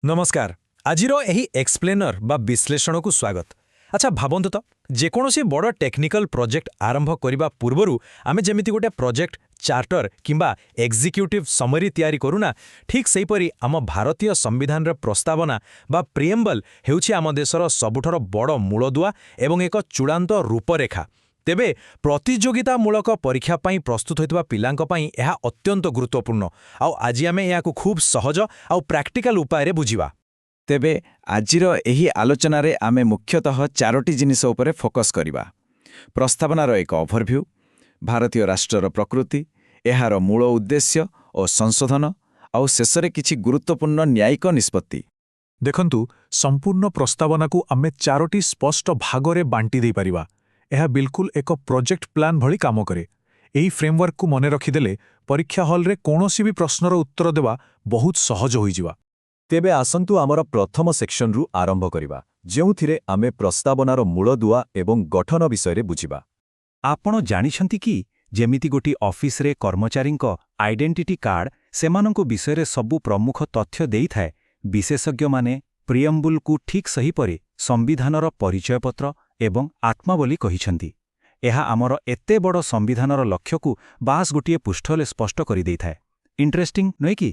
ନମସ୍କାର। ଆଜିର ଏହି ଏକ୍ସପ୍ଲେନର ବା ବିଶ୍ଳେଷଣକୁ ସ୍ୱାଗତ। ଆଚ୍ଛା, ଭାବନ୍ତୁ ତ, ଯେକୌଣସି ବଡ଼ ଟେକ୍ନିକାଲ ପ୍ରୋଜେକ୍ଟ ଆରମ୍ଭ କରିବା ପୂର୍ବରୁ ଆମେ ଯେମିତି ଗୋଟେ ପ୍ରୋଜେକ୍ଟ ଚାର୍ଟର କିମ୍ବା ଏକ୍ଜିକ୍ୟୁଟିଭ୍ ସମରି ତିଆରି କରୁନା, ଠିକ୍ ସେହିପରି ଆମ ଭାରତୀୟ ସମ୍ବିଧାନର ପ୍ରସ୍ତାବନା ବା ପ୍ରିଏମ୍ବଲ୍ ହେଉଛି ଆମ ଦେଶର ସବୁଠାରୁ ବଡ଼ ମୂଳଦୁଆ ଏବଂ ଏକ ଚୂଡ଼ାନ୍ତ ରୂପରେଖା। ତେବେ ପ୍ରତିଯୋଗିତାମୂଳକ ପରୀକ୍ଷା ପାଇଁ ପ୍ରସ୍ତୁତ ହୋଇଥିବା ପିଲାଙ୍କ ପାଇଁ ଏହା ଅତ୍ୟନ୍ତ ଗୁରୁତ୍ୱପୂର୍ଣ୍ଣ। ଆଉ ଆଜି ଆମେ ଏହାକୁ ଖୁବ୍ ସହଜ ଆଉ ପ୍ରାକ୍ଟିକାଲ ଉପାୟରେ ବୁଝିବା। ତେବେ ଆଜିର ଏହି ଆଲୋଚନାରେ ଆମେ ମୁଖ୍ୟତଃ ଚାରୋଟି ଜିନିଷ ଉପରେ ଫୋକସ୍ କରିବା: ପ୍ରସ୍ତାବନାର ଏକ ଓଭରଭ୍ୟୁ, ଭାରତୀୟ ରାଷ୍ଟ୍ରର ପ୍ରକୃତି, ଏହାର ମୂଳ ଉଦ୍ଦେଶ୍ୟ ଓ ସଂଶୋଧନ, ଆଉ ଶେଷରେ କିଛି ଗୁରୁତ୍ୱପୂର୍ଣ୍ଣ ନ୍ୟାୟିକ ନିଷ୍ପତ୍ତି। ଦେଖନ୍ତୁ, ସମ୍ପୂର୍ଣ୍ଣ ପ୍ରସ୍ତାବନାକୁ ଆମେ ଚାରୋଟି ସ୍ପଷ୍ଟ ଭାଗରେ ବାଣ୍ଟି ଦେଇପାରିବା। ଏହା ବିଲକୁଲ ଏକ ପ୍ରୋଜେକ୍ଟ ପ୍ଲାନ୍ ଭଳି କାମ କରେ। ଏହି ଫ୍ରେମୱାର୍କକୁ ମନେ ରଖିଦେଲେ ପରୀକ୍ଷା ହଲରେ କୌଣସି ବି ପ୍ରଶ୍ନର ଉତ୍ତର ଦେବା ବହୁତ ସହଜ ହୋଇଯିବ। ତେବେ ଆସନ୍ତୁ, ଆମର ପ୍ରଥମ ସେକ୍ସନରୁ ଆରମ୍ଭ କରିବା, ଯେଉଁଥିରେ ଆମେ ପ୍ରସ୍ତାବନାର ମୂଳଦୁଆ ଏବଂ ଗଠନ ବିଷୟରେ ବୁଝିବା। ଆପଣ ଜାଣିଛନ୍ତି କି, ଯେମିତି ଗୋଟିଏ ଅଫିସରେ କର୍ମଚାରୀଙ୍କ ଆଇଡେଣ୍ଟିଟି କାର୍ଡ ସେମାନଙ୍କ ବିଷୟରେ ସବୁ ପ୍ରମୁଖ ତଥ୍ୟ ଦେଇଥାଏ, ବିଶେଷଜ୍ଞମାନେ ପ୍ରିଏମ୍ବୁଲକୁ ଠିକ୍ ସେହିପରି ସମ୍ବିଧାନର ପରିଚୟପତ୍ର ଏବଂ ଆତ୍ମା ବୋଲି କହିଛନ୍ତି। ଏହା ଆମର ଏତେ ବଡ଼ ସମ୍ବିଧାନର ଲକ୍ଷ୍ୟକୁ ବାସ୍ ଗୋଟିଏ ପୃଷ୍ଠରେ ସ୍ପଷ୍ଟ କରିଦେଇଥାଏ। ଇଣ୍ଟରେଷ୍ଟିଂ ନୁହେଁ କି?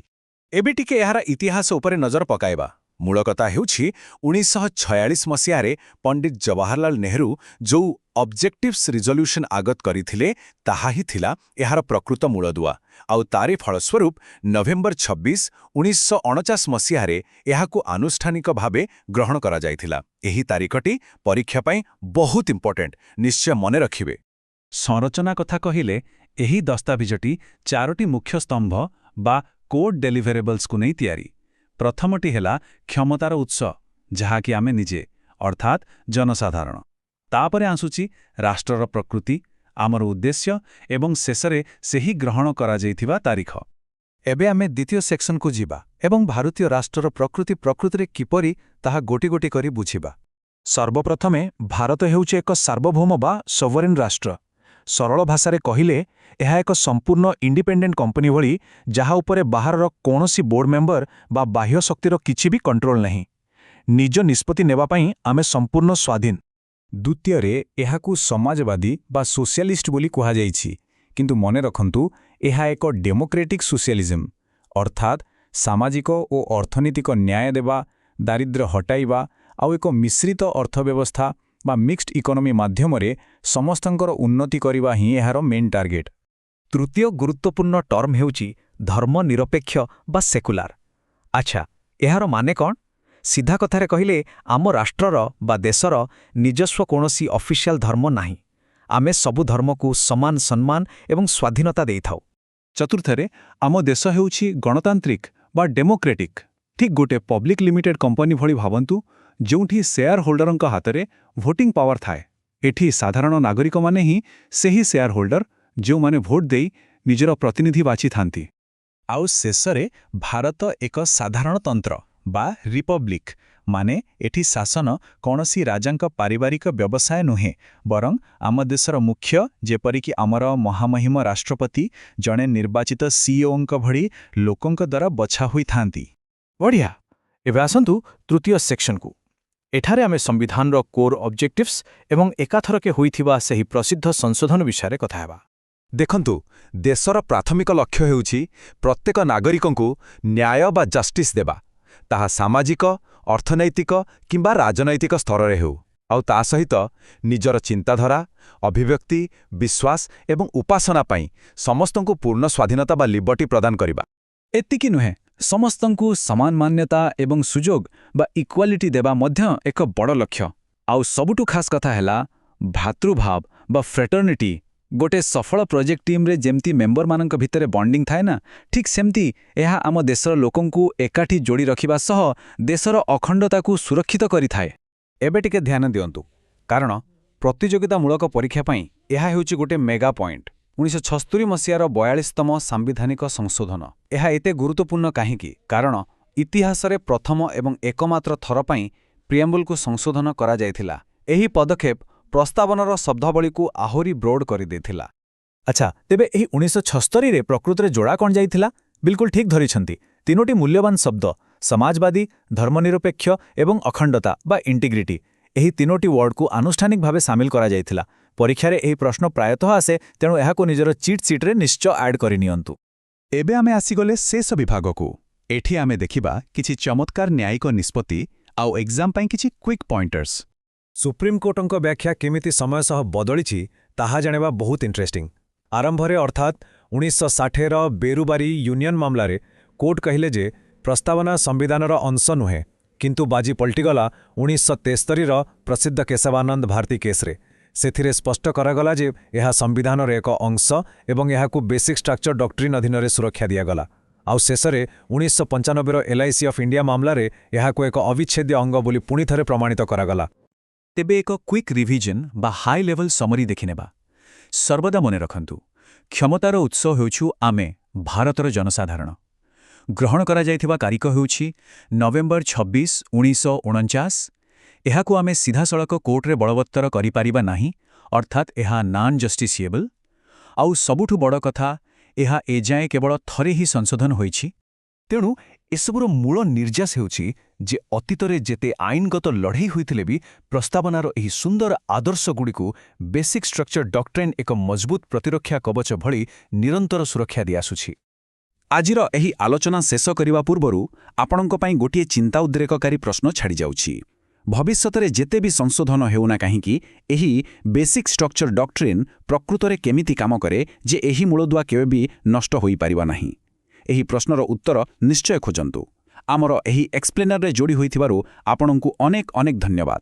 ଏବେ ଟିକେ ଏହାର ଇତିହାସ ଉପରେ ନଜର ପକାଇବା। ମୂଳ କଥା ହେଉଛି, 1946 ମସିହାରେ ପଣ୍ଡିତ ଜବାହରଲାଲ ନେହେରୁ ଯେଉଁ ଅବଜେକ୍ଟିଭ୍ସ ରିଜଲ୍ୟୁସନ୍ ଆଗତ କରିଥିଲେ, ତାହା ହିଁ ଥିଲା ଏହାର ପ୍ରକୃତ ମୂଳଦୁଆ। ଆଉ ତାରି ଫଳସ୍ୱରୂପ ନଭେମ୍ବର 26, 1949 ମସିହାରେ ଏହାକୁ ଆନୁଷ୍ଠାନିକ ଭାବେ ଗ୍ରହଣ କରାଯାଇଥିଲା। ଏହି ତାରିଖଟି ପରୀକ୍ଷା ପାଇଁ ବହୁତ ଇମ୍ପୋର୍ଟାଣ୍ଟ, ନିଶ୍ଚୟ ମନେ ରଖିବେ। ସଂରଚନା କଥା କହିଲେ, ଏହି ଦସ୍ତାବିଜଟି ଚାରୋଟି ମୁଖ୍ୟ ସ୍ତମ୍ଭ ବା କୋର୍ ଡେଲିଭରେବଲ୍ସକୁ ନେଇ ତିଆରି। ପ୍ରଥମଟି ହେଲା କ୍ଷମତାର ଉତ୍ସ, ଯାହାକି ଆମେ ନିଜେ, ଅର୍ଥାତ୍ ଜନସାଧାରଣ। ତାପରେ ଆସୁଛି ରାଷ୍ଟ୍ରର ପ୍ରକୃତି, ଆମର ଉଦ୍ଦେଶ୍ୟ ଏବଂ ଶେଷରେ ସେହି ଗ୍ରହଣ କରାଯାଇଥିବା ତାରିଖ। ଏବେ ଆମେ ଦ୍ୱିତୀୟ ସେକ୍ସନକୁ ଯିବା ଏବଂ ଭାରତୀୟ ରାଷ୍ଟ୍ରର ପ୍ରକୃତି ପ୍ରକୃତିରେ କିପରି, ତାହା ଗୋଟି ଗୋଟି କରି ବୁଝିବା। ସର୍ବପ୍ରଥମେ, ଭାରତ ହେଉଛି ଏକ ସାର୍ବଭୌମ ବା ସୋଭରେନ୍ ରାଷ୍ଟ୍ର। ସରଳ ଭାଷାରେ କହିଲେ, ଏହା ଏକ ସମ୍ପୂର୍ଣ୍ଣ ଇଣ୍ଡିପେଣ୍ଡେଣ୍ଟ କମ୍ପାନୀ ଭଳି, ଯାହା ଉପରେ ବାହାରର କୌଣସି ବୋର୍ଡ ମେମ୍ବର ବା ବାହ୍ୟ ଶକ୍ତିର କିଛି ବି କଣ୍ଟ୍ରୋଲ ନାହିଁ। ନିଜ ନିଷ୍ପତ୍ତି ନେବା ପାଇଁ ଆମେ ସମ୍ପୂର୍ଣ୍ଣ ସ୍ୱାଧୀନ। ଦ୍ୱିତୀୟରେ, ଏହାକୁ ସମାଜବାଦୀ ବା ସୋସିଆଲିଷ୍ଟ ବୋଲି କୁହାଯାଇଛି। କିନ୍ତୁ ମନେ ରଖନ୍ତୁ, ଏହା ଏକ ଡେମୋକ୍ରେଟିକ୍ ସୋସିଆଲିଜମ୍। ଅର୍ଥାତ୍ ସାମାଜିକ ଓ ଅର୍ଥନୈତିକ ନ୍ୟାୟ ଦେବା, ଦାରିଦ୍ର୍ୟ ହଟାଇବା ଆଉ ଏକ ମିଶ୍ରିତ ଅର୍ଥବ୍ୟବସ୍ଥା ବା ମିକ୍ସଡ ଇକୋନୋମି ମାଧ୍ୟମରେ ସମସ୍ତଙ୍କର ଉନ୍ନତି କରିବା ହିଁ ଏହାର ମେନ୍ ଟାର୍ଗେଟ୍। ତୃତୀୟ ଗୁରୁତ୍ୱପୂର୍ଣ୍ଣ ଟର୍ମ ହେଉଛି ଧର୍ମନିରପେକ୍ଷ ବା ସେକୁଲାର। ଆଚ୍ଛା, ଏହାର ମାନେ କ'ଣ? ସିଧା କଥାରେ କହିଲେ, ଆମ ରାଷ୍ଟ୍ରର ବା ଦେଶର ନିଜସ୍ୱ କୌଣସି ଅଫିସିଆଲ ଧର୍ମ ନାହିଁ। ଆମେ ସବୁ ଧର୍ମକୁ ସମାନ ସମ୍ମାନ ଏବଂ ସ୍ୱାଧୀନତା ଦେଇଥାଉ। ଚତୁର୍ଥରେ, ଆମ ଦେଶ ହେଉଛି ଗଣତାନ୍ତ୍ରିକ ବା ଡେମୋକ୍ରେଟିକ୍। ଠିକ୍ ଗୋଟେ ପବ୍ଲିକ୍ ଲିମିଟେଡ୍ କମ୍ପାନୀ ଭଳି ଭାବନ୍ତୁ, ଯେଉଁଠି ସେୟାର ହୋଲ୍ଡରଙ୍କ ହାତରେ ଭୋଟିଂ ପାୱାର ଥାଏ। ଏଠି ସାଧାରଣ ନାଗରିକମାନେ ହିଁ ସେହି ସେୟାର ହୋଲ୍ଡର, ଯେଉଁମାନେ ଭୋଟ ଦେଇ ନିଜର ପ୍ରତିନିଧି ବାଛିଥାନ୍ତି। ଆଉ ଶେଷରେ, ଭାରତ ଏକ ସାଧାରଣତନ୍ତ୍ର ବା ରିପବ୍ଲିକ୍। ମାନେ ଏଠି ଶାସନ କୌଣସି ରାଜାଙ୍କ ପାରିବାରିକ ବ୍ୟବସାୟ ନୁହେଁ, ବରଂ ଆମ ଦେଶର ମୁଖ୍ୟ, ଯେପରିକି ଆମର ମହାମହିମ ରାଷ୍ଟ୍ରପତି, ଜଣେ ନିର୍ବାଚିତ ସିଇଓଙ୍କ ଭଳି ଲୋକଙ୍କ ଦ୍ୱାରା ବଛା ହୋଇଥାନ୍ତି। ବଢ଼ିଆ! ଏବେ ଆସନ୍ତୁ ତୃତୀୟ ସେକ୍ସନକୁ। ଏଠାରେ ଆମେ ସମ୍ବିଧାନର କୋର୍ ଅବଜେକ୍ଟିଭ୍ସ ଏବଂ ଏକାଥରକେ ହୋଇଥିବା ସେହି ପ୍ରସିଦ୍ଧ ସଂଶୋଧନ ବିଷୟରେ କଥା ହେବା। ଦେଖନ୍ତୁ, ଦେଶର ପ୍ରାଥମିକ ଲକ୍ଷ୍ୟ ହେଉଛି ପ୍ରତ୍ୟେକ ନାଗରିକଙ୍କୁ ନ୍ୟାୟ ବା ଜଷ୍ଟିସ୍ ଦେବା, ତାହା ସାମାଜିକ, ଅର୍ଥନୈତିକ କିମ୍ବା ରାଜନୈତିକ ସ୍ତରରେ ହେଉ। ଆଉ ତା ସହିତ ନିଜର ଚିନ୍ତାଧାରା, ଅଭିବ୍ୟକ୍ତି, ବିଶ୍ୱାସ ଏବଂ ଉପାସନା ପାଇଁ ସମସ୍ତଙ୍କୁ ପୂର୍ଣ୍ଣ ସ୍ୱାଧୀନତା ବା ଲିବର୍ଟି ପ୍ରଦାନ କରିବା। ଏତିକି ନୁହେଁ, ସମସ୍ତଙ୍କୁ ସମାନ ମାନ୍ୟତା ଏବଂ ସୁଯୋଗ ବା ଇକ୍ୱାଲିଟି ଦେବା ମଧ୍ୟ ଏକ ବଡ଼ ଲକ୍ଷ୍ୟ। ଆଉ ସବୁଠୁ ଖାସ୍ କଥା ହେଲା ଭ୍ରାତୃଭାବ ବା ଫ୍ରେଟର୍ନିଟି। ଗୋଟେ ସଫଳ ପ୍ରୋଜେକ୍ଟ ଟିମ୍ରେ ଯେମିତି ମେମ୍ବରମାନଙ୍କ ଭିତରେ ବଣ୍ଡିଂ ଥାଏ ନା, ଠିକ୍ ସେମିତି ଏହା ଆମ ଦେଶର ଲୋକଙ୍କୁ ଏକାଠି ଯୋଡ଼ି ରଖିବା ସହ ଦେଶର ଅଖଣ୍ଡତାକୁ ସୁରକ୍ଷିତ କରିଥାଏ। ଏବେ ଟିକେ ଧ୍ୟାନ ଦିଅନ୍ତୁ, କାରଣ ପ୍ରତିଯୋଗିତାମୂଳକ ପରୀକ୍ଷା ପାଇଁ ଏହା ହେଉଛି ଗୋଟେ ମେଗା ପଏଣ୍ଟ। 1976 ମସିହାର 42ତମ ସାମ୍ବିଧାନିକ ସଂଶୋଧନ। ଏହା ଏତେ ଗୁରୁତ୍ୱପୂର୍ଣ୍ଣ କାହିଁକି? କାରଣ ଇତିହାସରେ ପ୍ରଥମ ଏବଂ ଏକମାତ୍ର ଥର ପାଇଁ ପ୍ରିଏମ୍ବୁଲକୁ ସଂଶୋଧନ କରାଯାଇଥିଲା। ଏହି ପଦକ୍ଷେପ ପ୍ରସ୍ତାବନାର ଶବ୍ଦାବଳୀକୁ ଆହୁରି ବ୍ରୋଡ୍ କରିଦେଇଥିଲା। ଆଚ୍ଛା, ତେବେ ଏହି 1976ରେ ପ୍ରକୃତରେ ଯୋଡ଼ା କ'ଣ ଯାଇଥିଲା? ବିଲକୁଲ ଠିକ୍ ଧରିଛନ୍ତି, ତିନୋଟି ମୂଲ୍ୟବାନ ଶବ୍ଦ। ସମାଜବାଦୀ, ଧର୍ମନିରପେକ୍ଷ ଏବଂ ଅଖଣ୍ଡତା ବା ଇଣ୍ଟିଗ୍ରିଟି, ଏହି ତିନୋଟି ୱାର୍ଡକୁ ଆନୁଷ୍ଠାନିକ ଭାବେ ସାମିଲ କରାଯାଇଥିଲା। ପରୀକ୍ଷାରେ ଏହି ପ୍ରଶ୍ନ ପ୍ରାୟତଃ ଆସେ, ତେଣୁ ଏହାକୁ ନିଜର ଚିଟ୍ ସିଟ୍ରେ ନିଶ୍ଚୟ ଆଡ୍ କରିନିଅନ୍ତୁ। ଏବେ ଆମେ ଆସିଗଲେ ଶେଷ ବିଭାଗକୁ। ଏଠି ଆମେ ଦେଖିବା କିଛି ଚମତ୍କାର ନ୍ୟାୟିକ ନିଷ୍ପତ୍ତି ଆଉ ଏକ୍ଜାମ୍ ପାଇଁ କିଛି କ୍ୱିକ୍ ପଏଣ୍ଟର୍ସ। ସୁପ୍ରିମକୋର୍ଟଙ୍କ ବ୍ୟାଖ୍ୟା କେମିତି ସମୟ ସହ ବଦଳିଛି, ତାହା ଜାଣିବା ବହୁତ ଇଣ୍ଟରେଷ୍ଟିଂ। ଆରମ୍ଭରେ ଅର୍ଥାତ୍ 1960ର ବେରୁବାରୀ ୟୁନିୟନ ମାମଲାରେ କୋର୍ଟ କହିଲେ ଯେ ପ୍ରସ୍ତାବନା ସମ୍ବିଧାନର ଅଂଶ ନୁହେଁ। କିନ୍ତୁ ବାଜି ପଲଟିଗଲା 1973ର ପ୍ରସିଦ୍ଧ କେଶବାନନ୍ଦ ଭାରତୀ କେସ୍ରେ। ସେଥିରେ ସ୍ପଷ୍ଟ କରାଗଲା ଯେ ଏହା ସମ୍ବିଧାନର ଏକ ଅଂଶ ଏବଂ ଏହାକୁ ବେସିକ୍ ଷ୍ଟ୍ରକ୍ଚର ଡକ୍ଟ୍ରିନ୍ ଅଧୀନରେ ସୁରକ୍ଷା ଦିଆଗଲା। ଆଉ ଶେଷରେ 1995ର ଏଲ୍ଆଇସି ଅଫ୍ ଇଣ୍ଡିଆ ମାମଲାରେ ଏହାକୁ ଏକ ଅବିଚ୍ଛେଦ୍ୟ ଅଙ୍ଗ ବୋଲି ପୁଣିଥରେ ପ୍ରମାଣିତ କରାଗଲା। ତେବେ ଏକ କ୍ୱିକ୍ ରିଭିଜନ୍ ବା ହାଇ ଲେଭେଲ୍ ସମରି ଦେଖିନେବା। ସର୍ବଦା ମନେ ରଖନ୍ତୁ, କ୍ଷମତାର ଉତ୍ସ ହେଉଛୁ ଆମେ, ଭାରତର ଜନସାଧାରଣ। ଗ୍ରହଣ କରାଯାଇଥିବା ତାରିଖ ହେଉଛି ନଭେମ୍ବର 26, 1949। ଏହାକୁ ଆମେ ସିଧାସଳଖ କୋର୍ଟରେ ବଳବତ୍ତର କରିପାରିବା ନାହିଁ, ଅର୍ଥାତ୍ ଏହା ନାନ୍ ଜଷ୍ଟିସିଏବଲ୍। ଆଉ ସବୁଠୁ ବଡ଼ କଥା, ଏହା ଏଯାଏଁ କେବଳ ଥରେ ହିଁ ସଂଶୋଧନ ହୋଇଛି। ତେଣୁ ଏସବୁର ମୂଳ ନିର୍ଯାସ ହେଉଛି ଯେ ଅତୀତରେ ଯେତେ ଆଇନଗତ ଲଢ଼େଇ ହୋଇଥିଲେ ବି ପ୍ରସ୍ତାବନାର ଏହି ସୁନ୍ଦର ଆଦର୍ଶଗୁଡ଼ିକୁ ବେସିକ୍ ଷ୍ଟ୍ରକ୍ଚର ଡକ୍ଟ୍ରାଇନ୍ ଏକ ମଜବୁତ ପ୍ରତିରକ୍ଷା କବଚ ଭଳି ନିରନ୍ତର ସୁରକ୍ଷା ଦିଆସୁଛି। ଆଜିର ଏହି ଆଲୋଚନା ଶେଷ କରିବା ପୂର୍ବରୁ ଆପଣଙ୍କ ପାଇଁ ଗୋଟିଏ ଚିନ୍ତା ଉଦ୍ରେକକାରୀ ପ୍ରଶ୍ନ ଛାଡ଼ିଯାଉଛି। ଭବିଷ୍ୟତରେ ଯେତେ ବି ସଂଶୋଧନ ହେଉନା କାହିଁକି, ଏହି ବେସିକ୍ ଷ୍ଟ୍ରକ୍ଚର ଡକ୍ଟ୍ରିନ୍ ପ୍ରକୃତରେ କେମିତି କାମ କରେ ଯେ ଏହି ମୂଳଦୁଆ କେବେ ବି ନଷ୍ଟ ହୋଇପାରିବ ନାହିଁ? ଏହି ପ୍ରଶ୍ନର ଉତ୍ତର ନିଶ୍ଚୟ ଖୋଜନ୍ତୁ। ଆମର ଏହି ଏକ୍ସପ୍ଲେନରରେ ଯୋଡ଼ି ହୋଇଥିବାରୁ ଆପଣଙ୍କୁ ଅନେକ ଅନେକ ଧନ୍ୟବାଦ।